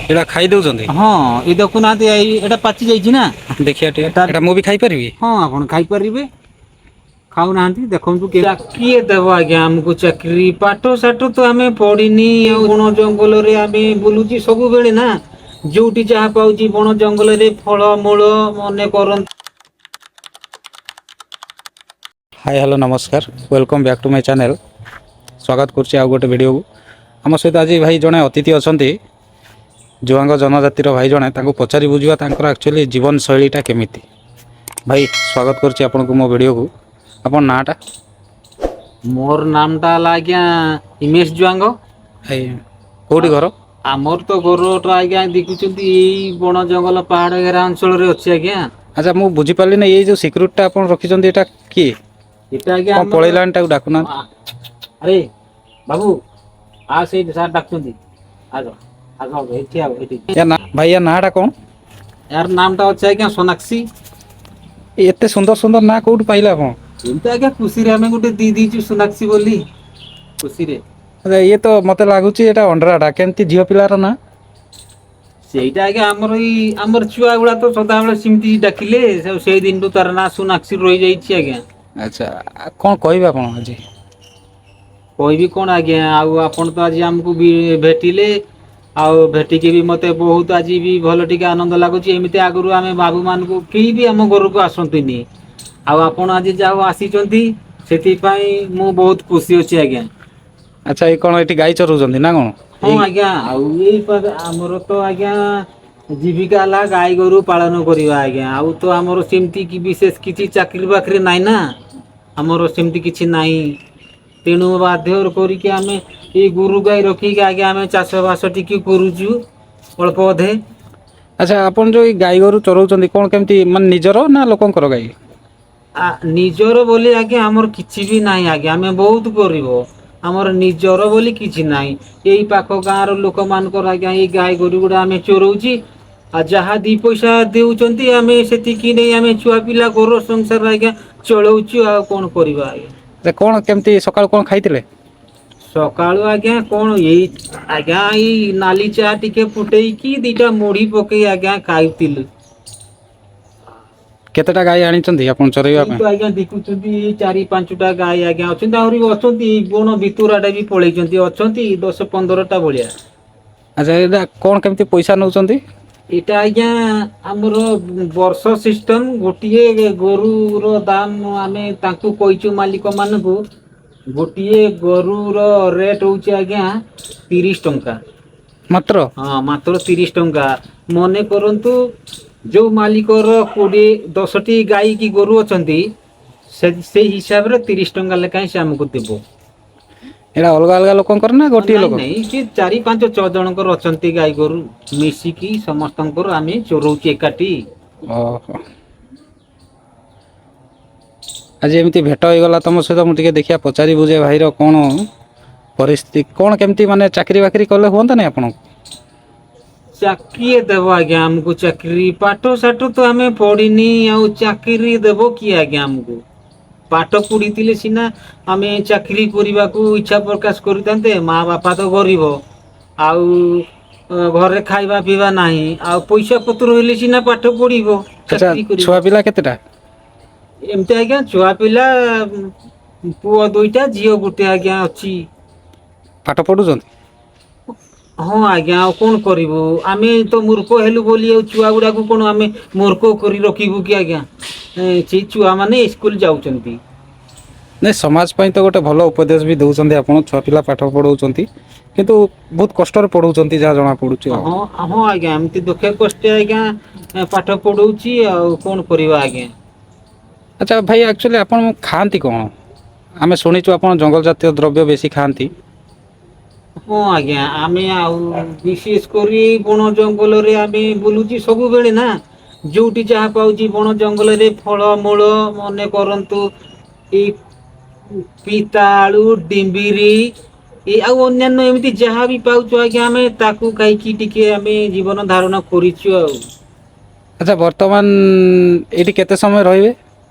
ଏଇଟା ଖାଇ ଦେଉଛନ୍ତି? ହଁ, ଏ ଦେଖୁନାହାନ୍ତି, ଏଇ ଏଇଟା ପାଚି ଯାଇଛି ନା। ଦେଖିବା ଟିକେ। ଏଇଟା ମୁଁ ବି ଖାଇପାରିବି? ହଁ, ଆପଣ ଖାଇପାରିବେ। ଖାଉନାହାନ୍ତି, ଦେଖନ୍ତୁ। କିଏ ଦେବ ଆଜ୍ଞା ଆମକୁ ଚାକିରି? ପାଠ ସାଠ ତ ଆମେ ପଢିନି। ଆଉ ବଣ ଜଙ୍ଗଲରେ ଆମେ ବୁଲୁଛି ସବୁବେଳେ ନା, ଯୋଉଠି ଯାହା ପାଉଛି ବଣ ଜଙ୍ଗଲରେ ଫଳ ମୂଳ ମନେ କରନ୍ତୁ। ହାଇ, ହ୍ୟାଲୋ, ନମସ୍କାର, welcome back to my channel. ସ୍ୱାଗତ କରୁଛି ଆଉ ଗୋଟେ ଭିଡ଼ିଓକୁ। ଆମ ସହିତ ଆଜି ଭାଇ ଜଣେ ଅତିଥି ଅଛନ୍ତି, ଜୁଆଙ୍ଗ ଜନଜାତିର ଭାଇ ଜଣେ। ତାଙ୍କୁ ପଚାରି ବୁଝିବା ତାଙ୍କର ଆକ୍ଚୁଆଲି ଜୀବନଶୈଳୀଟା କେମିତି। ଭାଇ, ସ୍ୱାଗତ କରୁଛି ଆପଣଙ୍କୁ ମୋ ଭିଡ଼ିଓକୁ। ଆପଣ ନାଁଟା? ମୋର ନାମଟା ହେଲା ଆଜ୍ଞା ହିମେଶ ଜୁଆଙ୍ଗ। ଭାଇ, କେଉଁଠି ଘର? ଆମର ତ ଘରଟା ଆଜ୍ଞା ଦେଖୁଛନ୍ତି, ଏଇ ବଣ ଜଙ୍ଗଲ ପାହାଡ଼ ଘେରା ଅଞ୍ଚଳରେ ଅଛି ଆଜ୍ଞା। ଆଚ୍ଛା, ମୁଁ ବୁଝିପାରିଲିନି, ଏଇ ଯେଉଁ ସିକ୍ୟୁରିଟିଟା ଆପଣ ରଖିଛନ୍ତି, ଏଇଟା କିଏ? ଏଟା ଆଜ୍ଞା କ'ଣ ପଳେଇଲାଣି? ତାକୁ ଡାକୁନାହାନ୍ତି। ଆରେ ବାବୁ, ଆ, ସେଇଠି ସାର୍ ଡାକୁଛନ୍ତି, ଆସ ଆସ, ଏଇଠି ଆଉ ଏଇଠି। ୟା ନା ଭାଇ, ୟା ନାଁଟା କ'ଣ? ଏହାର ନାମଟା ଅଛି ଆଜ୍ଞା ସୋନାକ୍ଷୀ। ଏତେ ସୁନ୍ଦର ସୁନ୍ଦର ନାଁ କେଉଁଠୁ ପାଇଲେ ଆପଣ? ଏମିତି ଆଜ୍ଞା, ଖୁସିରେ ଆମେ ଗୋଟେ ଦେଇ ଦେଇଛୁ ସୋନାକ୍ଷୀ ବୋଲି ଖୁସିରେ। ଆଚ୍ଛା, ଇଏ ତ ମୋତେ ଲାଗୁଛି ଏଇଟା ଅଣ୍ଡରାଟା, କେମିତି ଝିଅ ପିଲାର ନାଁ? ସେଇଟା ଆଜ୍ଞା ଆମର ଏଇ ଆମର ଛୁଆ ଗୁଡା ତ ସଦାବେଳେ ସେମିତି ଡାକିଲେ, ସେଇ ଦିନଠୁ ତାର ନାଁ ସୋନାକ୍ଷୀ ରହିଯାଇଛି ଆଜ୍ଞା। ଆଚ୍ଛା, କ'ଣ କହିବେ ଆପଣ ଆଜି? କହିବି କ'ଣ ଆଜ୍ଞା, ଆଉ ଆପଣ ତ ଆଜି ଆମକୁ ବି ଭେଟିଲେ, ଆଉ ଭେଟିକି ବି ମୋତେ ବହୁତ ଆଜି ବି ଭଲ ଟିକେ ଆନନ୍ଦ ଲାଗୁଛି। ଏମିତି ଆଗରୁ ଆମେ ବାବୁମାନଙ୍କୁ କେହି ବି ଆମ ଘରକୁ ଆସନ୍ତିନି, ଆଉ ଆପଣ ଆଜି ଯାହା ଆସିଛନ୍ତି, ସେଥିପାଇଁ ମୁଁ ବହୁତ ଖୁସି ଅଛି ଆଜ୍ଞା। ଆଚ୍ଛା, ଏଇ କ'ଣ ଏଠି ଗାଈ ଚରଉଛନ୍ତି ନା କ'ଣ? ହଁ ଆଜ୍ଞା, ଆଉ ଏଇ ଆମର ତ ଆଜ୍ଞା ଜୀବିକା ହେଲା ଗାଈ ଗୋରୁ ପାଳନ କରିବା ଆଜ୍ଞା। ଆଉ ତ ଆମର ସେମିତି କି ବିଶେଷ କିଛି ଚାକିରି ବାକିରି ନାହିଁ ନା, ଆମର ସେମିତି କିଛି ନାହିଁ। ତେଣୁ ବାଧ୍ୟ କରିକି ଆମେ ଏଇ ଗୋରୁ ଗାଈ ରଖିକି ଆଜ୍ଞା ଆମେ ଚାଷବାସ ଟିକେ କରୁଛୁ ଅଳ୍ପ ଅଧେ। ଆଚ୍ଛା, ଆପଣ ଯେଉଁ ଏଇ ଗାଈ ଗୋରୁ ଚରଉଛନ୍ତି, କ'ଣ କେମିତି, ମାନେ ନିଜର ନା ଲୋକଙ୍କର ଗାଈ? ନିଜର ବୋଲି ଆଜ୍ଞା ଆମର କିଛି ବି ନାହିଁ ଆଜ୍ଞା। ଆମେ ବହୁତ ଗରିବ, ଆମର ନିଜର ବୋଲି କିଛି ନାହିଁ। ଏଇ ପାଖ ଗାଁର ଲୋକମାନଙ୍କର ଆଜ୍ଞା ଏଇ ଗାଈ ଗୋରୁ ଗୁଡ଼ା ଆମେ ଚରଉଛି, ଆଉ ଯାହା ଦି ପଇସା ଦେଉଛନ୍ତି, ଆମେ ସେତିକି ନେଇ ଆମେ ଛୁଆ ପିଲା ଘର ସଂସାର ଆଜ୍ଞା ଚଳଉଛୁ। ଆଉ କ'ଣ କରିବା ଆଜ୍ଞା? ଆଚ୍ଛା, କ'ଣ କେମିତି ସକାଳୁ କ'ଣ ଖାଇଥିଲେ? ସକାଳୁ ଆଜ୍ଞା କ'ଣ ଏଇ ଆଜ୍ଞା ଏଇ ନାଲି ଚା ଟିକେ ଫୁଟେଇକି ଦିଟା ମୁଢି ପକେଇ ଆଜ୍ଞା ଖାଇଥିଲୁ। କେତେଟା ଗାଈ ଆଣିଛନ୍ତି ଆପଣ ଚରେଇବା ଏଇ ପାଇଁ? ତ ଆଜ୍ଞା ଦେଖୁଛନ୍ତି, ଏଇ 4-5ଟା ଗାଈ ଆଜ୍ଞା ଅଛନ୍ତି। ଆହୁରି ଅଛନ୍ତି, ଏଇ ବଣ ଭିତୁରାଟା ବି ପଳେଇଛନ୍ତି, ଅଛନ୍ତି 10-15ଟା ଭଳିଆ। ଆଚ୍ଛା, ଏଇଟା କ'ଣ କେମିତି ପଇସା ନେଉଛନ୍ତି? ଏଇଟା ଆଜ୍ଞା ଆମର ବର୍ଷ ସିଷ୍ଟମ। ଗୋଟିଏ ଗୋରୁର ଦାମ ଆମେ ତାଙ୍କୁ କହିଛୁ ମାଲିକ ମାନଙ୍କୁ, ଗୋଟିଏ ଗୋରୁର ରେଟ୍ ହଉଛି ଆଜ୍ଞା 30 ଟଙ୍କା। ମାତ୍ର? ହଁ, ମାତ୍ର 30 ଟଙ୍କା। ମନେ କରନ୍ତୁ, ଯୋଉ ମାଲିକର 20 10ଟି ଗାଈ କି ଗୋରୁ ଅଛନ୍ତି, ସେ ସେଇ ହିସାବରେ 30 ଟଙ୍କା ଲେଖାଏଁ ସେ ଆମକୁ ଦେବ। ଏଇଟା ଅଲଗା ଅଲଗା ଲୋକଙ୍କର ନା ଗୋଟିଏ ନାଇଁ, ଲୋକ? ନାଇଁ, ସେ 4, 5, 6 ଜଣଙ୍କର ଅଛନ୍ତି ଗାଈ ଗୋରୁ, ମିଶିକି ସମସ୍ତଙ୍କର ଆମେ ଚରଉଛୁ ଏକାଠି। ଓହୋ, ଆଜି ଏମିତି ଭେଟ ହେଇଗଲା ତମ ସହିତ, ମୁଁ ଟିକେ ଦେଖିବା ପଚାରି ବୁଝେ ଭାଇର କ'ଣ ପରିସ୍ଥିତି, କ'ଣ କେମିତି। ମାନେ ଚାକିରି ବାକିରି କଲେ ହୁଅନ୍ତାନି ଆପଣଙ୍କୁ? କିଏ ଦେବ ଆଜ୍ଞା ଆମକୁ ଚାକିରି? ପାଠ ସାଠ ତ ଆମେ ପଢିନି, ଆଉ ଚାକିରି ଦେବ କିଏ ଆଜ୍ଞା ଆମକୁ? ପାଠ ପଢିଥିଲେ ସିନା ଆମେ ଚାକିରି କରିବାକୁ ଇଚ୍ଛା ପ୍ରକାଶ କରିଥାନ୍ତେ। ମା ବାପା ତ ଗରିବ, ଆଉ ଘରେ ଖାଇବା ପିଇବା ନାହିଁ, ଆଉ ପଇସା ପତ୍ର ହେଲେ ସିନା ପାଠ ପଢିବ, ଚାକିରି କରିବ। ଛୁଆ ପିଲା କେତେଟା? ଏମିତି ଆଜ୍ଞା ଛୁଆ ପିଲା ପୁଅ ଦୁଇଟା, ଝିଅ ଗୋଟେ ଆଜ୍ଞା ଅଛି। ପାଠ ପଢୁଛନ୍ତି? ହଁ ଆଜ୍ଞା, ଆଉ କ'ଣ କରିବୁ? ଆମେ ତ ମୂର୍ଖ ହେଲୁ ବୋଲି ଆଉ ଛୁଆ ଗୁଡ଼ାକୁ କ'ଣ ଆମେ ମୂର୍ଖ କରି ରଖିବୁ କି ଆଜ୍ଞା? ସେଇ ଛୁଆମାନେ ସ୍କୁଲ ଯାଉଛନ୍ତି। ନାଇଁ, ସମାଜ ପାଇଁ ତ ଗୋଟେ ଭଲ ଉପଦେଶ ବି ଦେଉଛନ୍ତି ଆପଣ। ଛୁଆ ପିଲା ପାଠ ପଢ଼ଉଛନ୍ତି, କିନ୍ତୁ ବହୁତ କଷ୍ଟରେ ପଢ଼ଉଛନ୍ତି ଯାହା ଜଣା ପଡ଼ୁଛି ଆଉ। ହଁ ଆଜ୍ଞା, ଏମିତି ଦୁଃଖେ କଷ୍ଟେ ଆଜ୍ଞା ପାଠ ପଢ଼ଉଛି, ଆଉ କ'ଣ କରିବା ଆଜ୍ଞା? ଆଚ୍ଛା ଭାଇ, ଆକ୍ଚୁଆଲି ଆପଣ ଖାଆନ୍ତି କ'ଣ? ଆମେ ଶୁଣିଛୁ ଆପଣ ଜଙ୍ଗଲ ଜାତୀୟ ଦ୍ରବ୍ୟ ବେଶୀ ଖାଆନ୍ତି। ହଁ ଆଜ୍ଞା, ଆମେ ଆଉ ବିଶେଷ କରି ବଣ ଜଙ୍ଗଲରେ ଆମେ ବୁଲୁଛି ସବୁବେଳେ ନା, ଯୋଉଠି ଯାହା ପାଉଛି ବଣ ଜଙ୍ଗଲରେ ଫଳ ମୂଳ ମନେ କରନ୍ତୁ, ଏଇ ପିତା ଆଳୁ, ଡିମ୍ବିରି, ଏ ଆଉ ଅନ୍ୟାନ୍ୟ ଏମିତି ଯାହା ବି ପାଉଛୁ ଆଜ୍ଞା, ଆମେ ତାକୁ ଖାଇକି ଟିକେ ଆମେ ଜୀବନ ଧାରଣ କରିଛୁ ଆଉ। ଆଚ୍ଛା, ବର୍ତ୍ତମାନ ଏଇଠି କେତେ ସମୟ ରହିବେ?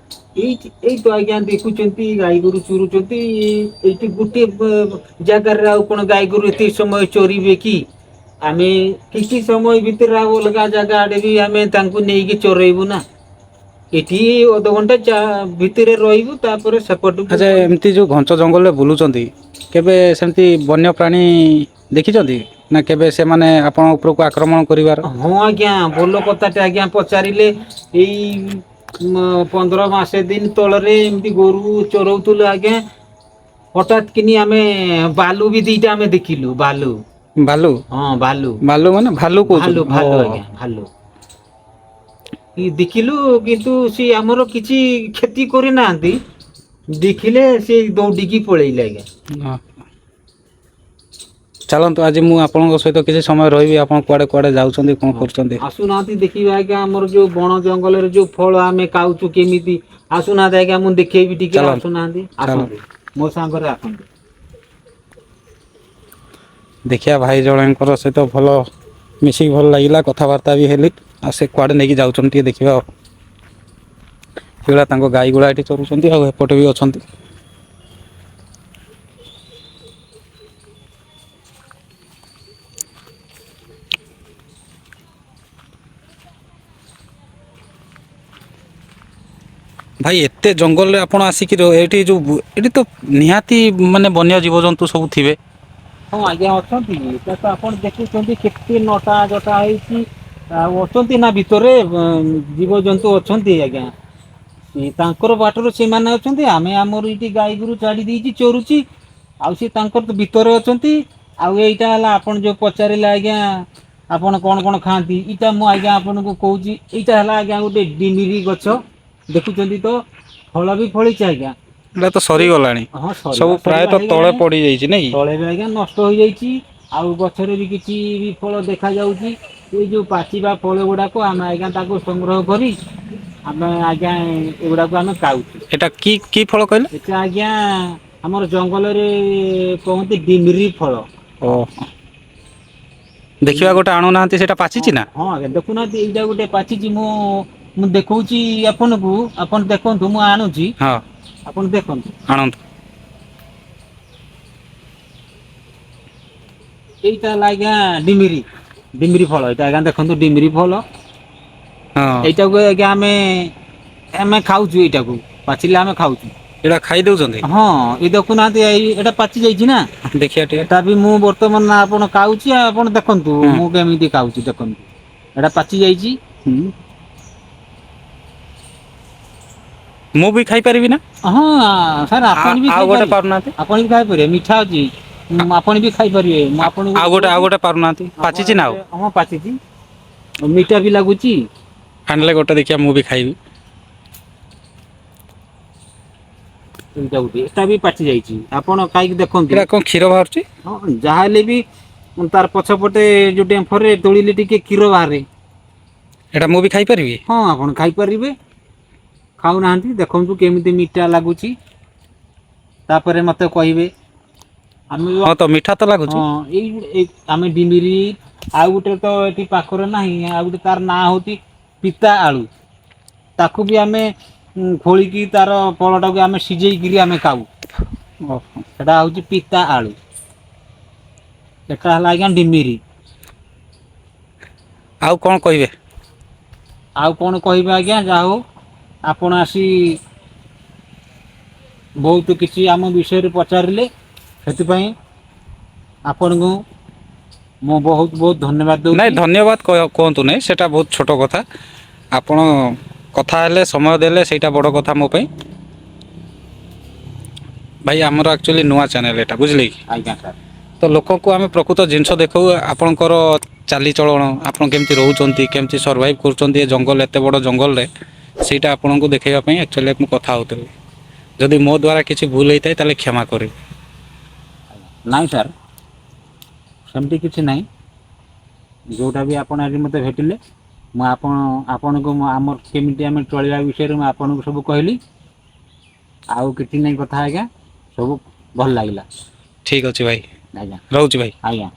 ଏଇଠି ଏଇ ତ ଆଜ୍ଞା ଦେଖୁଛନ୍ତି, ଗାଈ ଗୋରୁ ଚରୁଛନ୍ତି ଏଇଠି ଗୋଟିଏ ଜାଗାରେ। ଆଉ କ'ଣ ଗାଈ ଗୋରୁ ଏତେ ସମୟ ଚରିବେ କି? ଆମେ କିଛି ସମୟ ଭିତରେ ଆଉ ଅଲଗା ଜାଗା ଆଡ଼େ ବି ଆମେ ତାଙ୍କୁ ନେଇକି ଚରେଇବୁ ନା। ଏଠି ଅଧଘଣ୍ଟା ଭିତରେ ରହିବୁ, ତାପରେ ସେପଟକୁ। ଆଚ୍ଛା, ଏମିତି ଯେଉଁ ଘଞ୍ଚ ଜଙ୍ଗଲରେ ବୁଲୁଛନ୍ତି, କେବେ ସେମିତି ବନ୍ୟ ପ୍ରାଣୀ ଦେଖିଛନ୍ତି ନା କେବେ ସେମାନେ ଆପଣଙ୍କ ଉପରକୁ ଆକ୍ରମଣ କରିବାର? ହଁ ଆଜ୍ଞା, ଭଲ କଥାଟେ ଆଜ୍ଞା ପଚାରିଲେ। ଏଇ 15 ମାସେ ଦିନ ତଳରେ ଏମିତି ଗୋରୁ ଚରଉଥିଲୁ ଆଜ୍ଞା, ହଠାତ୍ କିନି ଆମେ ଭାଲୁ ବି ଦିଟା ଆମେ ଦେଖିଲୁ, ଭାଲୁ। ଭାଲୁ? ହଁ, ଭାଲୁ। ଭାଲୁ ମାନେ ଭାଲୁ ଭାଲୁ। କହୁଛନ୍ତି? ଭାଲୁ ଆଜ୍ଞା, ଭାଲୁ ଇ ଦେଖିଲୁ, କିନ୍ତୁ ସେ ଆମର କିଛି କ୍ଷତି କରିନାହାନ୍ତି। ଦେଖିଲେ ସେ ଦୌଡ଼ିକି ପଳେଇଲେ ଆଜ୍ଞା। ହଁ। ଚାଲନ୍ତୁ, ଆଜି ମୁଁ ଆପଣଙ୍କ ସହିତ କିଛି ସମୟ ରହିବି। ଆପଣ କୁଆଡ଼େ କୁଆଡ଼େ ଯାଉଛନ୍ତି, କ'ଣ କରୁଛନ୍ତି? ଆସୁନାହାନ୍ତି, ଦେଖିବେ ଆଜ୍ଞା, ଆମର ଯୋଉ ବଣ ଜଙ୍ଗଲରେ ଯୋଉ ଫଳ ଆମେ ଖାଉଛୁ କେମିତି। ଆସୁନାହାନ୍ତି ଆଜ୍ଞା, ମୁଁ ଦେଖେଇବି ଟିକେ। ଚାଲନ୍ତୁ। ଆସୁନାହାନ୍ତି, ଆସନ୍ତୁ, ମୋ ସାଙ୍ଗରେ ଆସନ୍ତୁ। ଦେଖିବା, ଭାଇ ଜଣଙ୍କର ସହିତ ଭଲ ମିଶିକି ଭଲ ଲାଗିଲା, କଥାବାର୍ତ୍ତା ବି ହେଲି। ଆଉ ସେ କୁଆଡ଼େ ନେଇକି ଯାଉଛନ୍ତି ଟିକେ ଦେଖିବା। ଆଉ ସେଗୁଡ଼ା ତାଙ୍କ ଗାଈ ଗୁଡ଼ା ଏଠି ଚରୁଛନ୍ତି, ଆଉ ଏପଟେ ବି ଅଛନ୍ତି। ଭାଇ, ଏତେ ଜଙ୍ଗଲରେ ଆପଣ ଆସିକି ଏଇଠି ଯୋଉ ଏଠି ତ ନିହାତି ମାନେ ବନ୍ୟ ଜୀବଜନ୍ତୁ ସବୁ ଥିବେ? ହଁ ଆଜ୍ଞା, ଅଛନ୍ତି। ଏଟା ତ ଆପଣ ଦେଖୁଛନ୍ତି କେତେ ନଟା ଜଟା ହେଇଛି। ଆଉ ଅଛନ୍ତି ନା ଭିତରେ ଜୀବଜନ୍ତୁ ଅଛନ୍ତି ଆଜ୍ଞା। ସେ ତାଙ୍କର ବାଟରେ ସେମାନେ ଅଛନ୍ତି, ଆମେ ଆମର ଏଇଠି ଗାଈ ଗୋରୁ ଛାଡ଼ି ଦେଇଛି, ଚରୁଛି। ଆଉ ସେ ତାଙ୍କର ତ ଭିତରେ ଅଛନ୍ତି। ଆଉ ଏଇଟା ହେଲା ଆପଣ ଯୋଉ ପଚାରିଲେ ଆଜ୍ଞା, ଆପଣ କ'ଣ କ'ଣ ଖାଆନ୍ତି, ଏଇଟା ମୁଁ ଆଜ୍ଞା ଆପଣଙ୍କୁ କହୁଛି। ଏଇଟା ହେଲା ଆଜ୍ଞା ଗୋଟେ ଡିମିରି ଗଛ, ଦେଖୁଛନ୍ତି ତ, ଫଳ ବି ଫଳିଛି ଆଜ୍ଞା। ଏଇଟା ତ ସରିଗଲାଣି। ହଁ, ସରିବା ସବୁ ସରିବା ପ୍ରାୟତଃ ତଳେ ହେଇଗଲାଣି। ପଡ଼ିଯାଇଛି ନାଇଁ କି? ତଳେ ବି ଆଜ୍ଞା ନଷ୍ଟ ହୋଇଯାଇଛି, ଆଉ ଗଛରେ ବି କିଛି ବି ଫଳ ଦେଖାଯାଉଛି। ଏଇ ଯୋଉ ପାଚିବା ଫଳ ଗୁଡାକ ଆମେ ଆଜ୍ଞା ତାକୁ ସଂଗ୍ରହ କରି ଆମେ ଆଜ୍ଞା ଏଗୁଡାକୁ ଆମେ ଖାଉଛୁ। ଏଟା କି କି ଫଳ କହିଲେ? ଏଟା ଆଜ୍ଞା ଆମର ଜଙ୍ଗଲରେ କହନ୍ତି ଡିମିରି ଫଳ। ଓହୋ, ଦେଖିବା, ଗୋଟେ ଆଣୁନାହାନ୍ତି। ସେଇଟା ପାଚିଛି ନା? ହଁ ଆଜ୍ଞା, ଦେଖୁନାହାନ୍ତି, ଏଇଟା ଗୋଟେ ପାଚିଛି। ମୁଁ ମୁଁ ଦେଖଉଛି ଆପଣଙ୍କୁ, ଆପଣ ଦେଖନ୍ତୁ, ମୁଁ ଆଣୁଛି। ହଁ। ଆପଣ ଦେଖନ୍ତୁ। ଆଣନ୍ତୁ। ଏଇଟା ହେଲା ଆଜ୍ଞା ଡିମିରି ଡିମିରି ଫଳ ଏଇଟା ଆଜ୍ଞା ଦେଖନ୍ତୁ, ଡିମିରି ଫଳ। ଏଇଟାକୁ ଆଜ୍ଞା ଆମେ ଆମେ ଖାଉଛୁ, ଏଇଟାକୁ ପାଚିଲେ ଆମେ ଖାଉଛୁ। ଏଇଟା ଖାଇ ଦଉଛନ୍ତି? ହଁ, ଏଇ ଦେଖୁନାହାନ୍ତି, ଏଇ ଏଇଟା ପାଚି ଯାଇଛି ନା? ଦେଖିବା ଟିକେ। ଏଟା ବି ମୁଁ ବର୍ତ୍ତମାନ ଆପଣ ଖାଉଛି, ଆଉ ଆପଣ ଦେଖନ୍ତୁ। ମୁଁ କେମିତି ଖାଉଛି ଦେଖନ୍ତୁ, ଏଟା ପାଚି ଯାଇଛି। ମୁଁ ବି ଖାଇପାରିବି ନା? ହଁ ସାର୍, ଆପଣ ବି ଆଉ ଗୋଟେ ଖାଇପାରିବେ। ପାରୁନାହାନ୍ତି? ଆପଣ ବି ଖାଇପାରିବେ, ମିଠା ଅଛି। ଆପଣ ବି ଖାଇପାରିବେ, ମୁଁ ଆପଣଙ୍କୁ ଆଉ ଗୋଟେ, ଆଉ କହୁଛି। ଗୋଟେ ପାରୁନାହାନ୍ତି? ଆପଣ ପାଚିଛି ନା ଆଉ? ହଁ, ପାଚିଛି, ମିଠା ବି ଲାଗୁଛି। ଆଣିଲେ ଗୋଟେ, ଦେଖିବା, ମୁଁ ବି ଖାଇବି। ଏଇଟା ଗୋଟେ, ଏଟା ବି ପାଚି ଯାଇଛି, ଆପଣ ଖାଇକି ଦେଖନ୍ତୁ। ଏଇଟା କ'ଣ କ୍ଷୀର ବାହାରୁଛି? ହଁ, ଯାହା ହେଲେ ବି ତାର ପଛପଟେ ଯୋଉ ଡେମ୍ଫରେ ତୋଳିଲେ ଟିକେ କ୍ଷୀର ବାହାରେ। ଏଇଟା ମୁଁ ବି ଖାଇପାରିବି? ହଁ, ଆପଣ ଖାଇପାରିବେ। ଖାଉନାହାନ୍ତି, ଦେଖନ୍ତୁ କେମିତି ମିଠା ଲାଗୁଛି, ତାପରେ ମତେ କହିବେ। ଆମେ ହଁ ତ, ମିଠା ତ ଲାଗୁଛି। ହଁ, ଏଇ ଆମେ ଡିମିରି, ଆଉ ଗୋଟେ ତ ଏଠି ପାଖରେ ନାହିଁ, ଆଉ ଗୋଟେ ତାର ନାଁ ହଉଛି ପିତା ଆଳୁ। ତାକୁ ବି ଆମେ ଖୋଳିକି ତାର ଫଳଟାକୁ ଆମେ ସିଝେଇକିରି ଆମେ ଖାଉ। ସେଟା ହଉଛି ପିତା ଆଳୁ। ସେଟା ହେଲା ଆଜ୍ଞା ଡିମିରି। ଆଉ କ'ଣ କହିବେ? ଆଉ କ'ଣ କହିବେ ଆଜ୍ଞା, ଯାହା ହଉ ଆପଣ ଆସି ବହୁତ କିଛି ଆମ ବିଷୟରେ ପଚାରିଲେ, ସେଥିପାଇଁ ଆପଣଙ୍କୁ ମୁଁ ବହୁତ ବହୁତ ଧନ୍ୟବାଦ ନାଇଁ, ଦଉଛି। ଧନ୍ୟବାଦ କୁହନ୍ତୁ ନାହିଁ, ସେଟା ବହୁତ ଛୋଟ କଥା। ଆପଣ କଥା ହେଲେ, ସମୟ ଦେଲେ, ସେଇଟା ବଡ଼ କଥା ମୋ ପାଇଁ। ଭାଇ, ଆମର ଆକ୍ଚୁଆଲି ନୂଆ ଚ୍ୟାନେଲ୍ ଏଇଟା, ବୁଝିଲେ କି? ଆଜ୍ଞା ସାର୍। ତ ଲୋକଙ୍କୁ ଆମେ ପ୍ରକୃତ ଜିନିଷ ଦେଖାଉ, ଆପଣଙ୍କର ଚାଲିଚଳଣ, ଆପଣ କେମିତି ରହୁଛନ୍ତି, କେମିତି ସର୍ଭାଇଭ୍ କରୁଛନ୍ତି ଏ ଜଙ୍ଗଲ, ଏତେ ବଡ଼ ଜଙ୍ଗଲରେ, ସେଇଟା ଆପଣଙ୍କୁ ଦେଖାଇବା ପାଇଁ ଆକ୍ଚୁଆଲି ମୁଁ କଥା ହେଉଥିଲି। ଯଦି ମୋ ଦ୍ୱାରା କିଛି ଭୁଲ ହେଇଥାଏ, ତାହେଲେ କ୍ଷମା କରିବେ। ନାଇଁ ସାର୍, ସେମିତି କିଛି ନାହିଁ। ଯେଉଁଟା ବି ଆପଣ ଆଜି ମୋତେ ଭେଟିଲେ, ମୁଁ ଆପଣଙ୍କୁ ମୁଁ ଆମର କେମିତି ଆମେ ଚଳିବା ବିଷୟରେ ମୁଁ ଆପଣଙ୍କୁ ସବୁ କହିଲି। ଆଉ କିଛି ନାହିଁ କଥା ଆଜ୍ଞା, ସବୁ ଭଲ ଲାଗିଲା। ଠିକ୍ ଅଛି ଭାଇ। ଆଜ୍ଞା। ରହୁଛି ଭାଇ। ଆଜ୍ଞା।